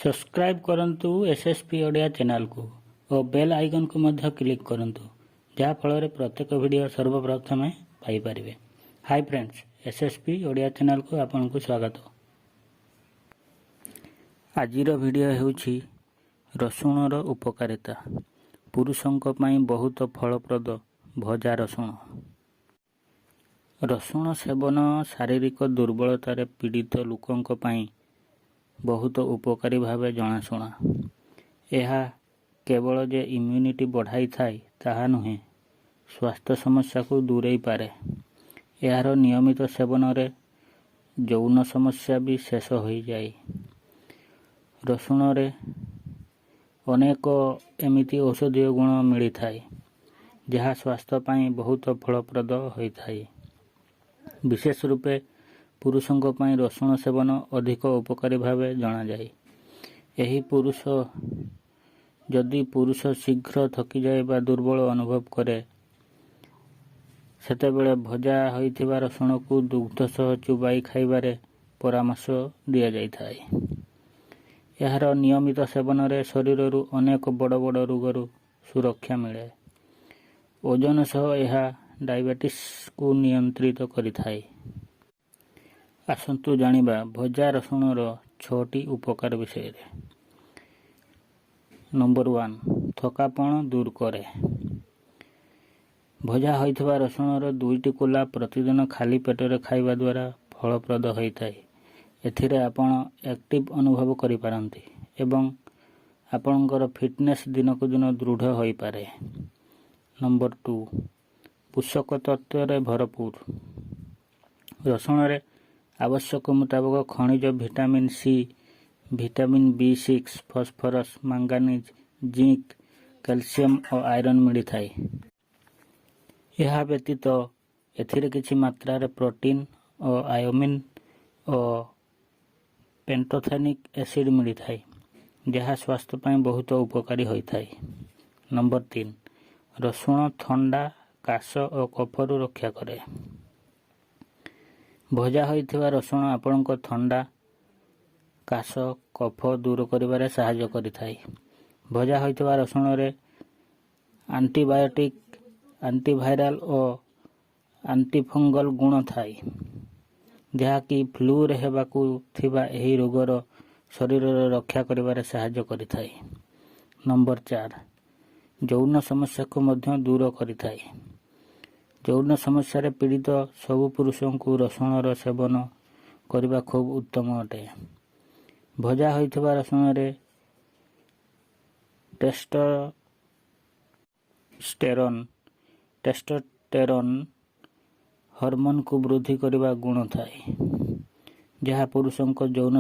Subscribe କରନ୍ତୁ S S P Odia ଚ୍ୟାନେଲକୁ ଓ bail ଆଇକନ୍କୁ ମଧ୍ୟ କ୍ଲିକ୍ କରନ୍ତୁ, ଯାହାଫଳରେ ପ୍ରତ୍ୟେକ ଭିଡ଼ିଓ ସର୍ବପ୍ରଥମେ ପାଇପାରିବେ। High friends, S S P Odia ଚ୍ୟାନେଲକୁ ଆପଣଙ୍କୁ ସ୍ୱାଗତ। ଆଜିର ଭିଡ଼ିଓ ହେଉଛି ରସୁଣର ଉପକାରିତା, ପୁରୁଷଙ୍କ ପାଇଁ ବହୁତ ଫଳପ୍ରଦ ଭଜା ରସୁଣ। ରସୁଣ ସେବନ ଶାରୀରିକ ଦୁର୍ବଳତାରେ ପୀଡ଼ିତ ଲୋକଙ୍କ ପାଇଁ ବହୁତ ଉପକାରୀ ଭାବେ ଜଣାଶୁଣା। ଏହା କେବଳ ଯେ ଇମ୍ୟୁନିଟି ବଢ଼ାଇଥାଏ ତାହା ନୁହେଁ, ସ୍ୱାସ୍ଥ୍ୟ ସମସ୍ୟାକୁ ଦୂରେଇ ପାରେ। ଏହାର ନିୟମିତ ସେବନରେ ଯୌନ ସମସ୍ୟା ବି ଶେଷ ହୋଇଯାଏ। ରସୁଣରେ ଅନେକ ଏମିତି ଔଷଧୀୟ ଗୁଣ ମିଳିଥାଏ, ଯାହା ସ୍ୱାସ୍ଥ୍ୟ ପାଇଁ ବହୁତ ଫଳପ୍ରଦ ହୋଇଥାଏ। ବିଶେଷ ରୂପେ ପୁରୁଷଙ୍କ ପାଇଁ ରସୁଣ ସେବନ ଅଧିକ ଉପକାରୀ ଭାବେ ଜଣାଯାଏ। ଏହି ପୁରୁଷ ଯଦି ପୁରୁଷ ଶୀଘ୍ର ଥକିଯାଏ ବା ଦୁର୍ବଳ ଅନୁଭବ କରେ, ସେତେବେଳେ ଭଜା ହୋଇଥିବା ରସୁଣକୁ ଦୁଗ୍ଧ ସହ ଚୋବାଇ ଖାଇବାରେ ପରାମର୍ଶ ଦିଆଯାଇଥାଏ। ଏହାର ନିୟମିତ ସେବନରେ ଶରୀରରୁ ଅନେକ ବଡ଼ ବଡ଼ ରୋଗରୁ ସୁରକ୍ଷା ମିଳେ। ଓଜନ ସହ ଏହା ଡାଇବେଟିସ୍କୁ ନିୟନ୍ତ୍ରିତ କରିଥାଏ। ଆସନ୍ତୁ ଜାଣିବା ଭଜା ରସୁଣର ଛଅଟି ଉପକାର ବିଷୟରେ। ନମ୍ବର 1, ଥକାପଣ ଦୂର କରେ। ଭଜା ହୋଇଥିବା ରସୁଣର ଦୁଇଟି କୋଲା ପ୍ରତିଦିନ ଖାଲି ପେଟରେ ଖାଇବା ଦ୍ୱାରା ଫଳପ୍ରଦ ହୋଇଥାଏ। ଏଥିରେ ଆପଣ ଆକ୍ଟିଭ ଅନୁଭବ କରିପାରନ୍ତି ଏବଂ ଆପଣଙ୍କର ଫିଟନେସ୍ ଦିନକୁ ଦିନ ଦୃଢ଼ ହୋଇପାରେ। ନମ୍ବର 2, ପୋଷକ ତତ୍ତ୍ୱରେ ଭରପୁର। ରସୁଣରେ ଆବଶ୍ୟକ ମୁତାବକ ଖଣିଜ vitamin C, vitamin B6, phosphorus, manganese, zinc, calcium ଓ ଆଇରନ୍ ମିଳିଥାଏ। ଏହା ବ୍ୟତୀତ ଏଥିରେ କିଛି ମାତ୍ରାରେ ପ୍ରୋଟିନ୍ ଓ ଆୟାମିନ୍ ଓ ପେଣ୍ଟୋଥେନିକ୍ ଏସିଡ୍ ମିଳିଥାଏ, ଯାହା ସ୍ୱାସ୍ଥ୍ୟ ପାଇଁ ବହୁତ ଉପକାରୀ ହୋଇଥାଏ। ନମ୍ବର 3, ରସୁଣ ଥଣ୍ଡା, କାଶ ଓ କଫରୁ ରକ୍ଷା କରେ। ଭଜା ହୋଇଥିବା ରସୁଣ ଆପଣଙ୍କ ଥଣ୍ଡା, କାଶ, କଫ ଦୂର କରିବାରେ ସାହାଯ୍ୟ କରିଥାଏ। ଭଜା ହୋଇଥିବା ରସୁଣରେ ଆଣ୍ଟିବାୟୋଟିକ୍, ଆଣ୍ଟିଭାଇରାଲ ଓ ଆଣ୍ଟିଫଙ୍ଗଲ ଗୁଣ ଥାଏ, ଯାହାକି ଫ୍ଲୁରେ ହେବାକୁ ଥିବା ଏହି ରୋଗର ଶରୀରର ରକ୍ଷା କରିବାରେ ସାହାଯ୍ୟ କରିଥାଏ। ନମ୍ବର 4, ଯୌନ ସମସ୍ୟାକୁ ମଧ୍ୟ ଦୂର କରିଥାଏ। ଯୌନ ସମସ୍ୟାରେ ପୀଡ଼ିତ ସବୁ ପୁରୁଷଙ୍କୁ ରସୁଣର ସେବନ କରିବା ଖୁବ୍ ଉତ୍ତମ ଅଟେ। ଭଜା ହୋଇଥିବା ରସୁଣରେ ଟେଷ୍ଟୋଷ୍ଟେରନ୍ ହରମୋନକୁ ବୃଦ୍ଧି କରିବା ଗୁଣ ଥାଏ, ଯାହା ପୁରୁଷଙ୍କ ଯୌନ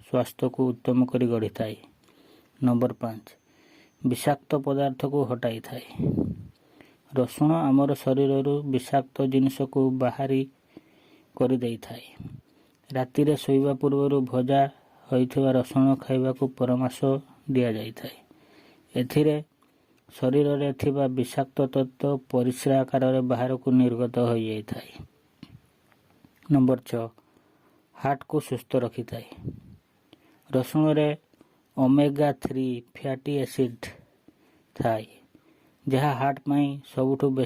ସ୍ୱାସ୍ଥ୍ୟକୁ ଉତ୍ତମ କରି ଗଢ଼ିଥାଏ। ନମ୍ବର 5, ବିଷାକ୍ତ ପଦାର୍ଥକୁ ହଟାଇଥାଏ। ରସୁଣ ଆମର ଶରୀରରୁ ବିଷାକ୍ତ ଜିନିଷକୁ ବାହାରି କରିଦେଇଥାଏ। ରାତିରେ ଶୋଇବା ପୂର୍ବରୁ ଭଜା ହୋଇଥିବା ରସୁଣ ଖାଇବାକୁ ପରାମର୍ଶ ଦିଆଯାଇଥାଏ। ଏଥିରେ ଶରୀରରେ ଥିବା ବିଷାକ୍ତ ତତ୍ତ୍ୱ ପରିସ୍ରା ଆକାରରେ ବାହାରକୁ ନିର୍ଗତ ହୋଇଯାଇଥାଏ। ନମ୍ବର 6, ହାର୍ଟକୁ ସୁସ୍ଥ ରଖିଥାଏ। ରସୁଣରେ ଓମେଗା 3 ଫ୍ୟାଟି ଏସିଡ୍ ଥାଏ, ଯାହା ହାର୍ଟ ପାଇଁ ସବୁଠୁ ବେଶୀ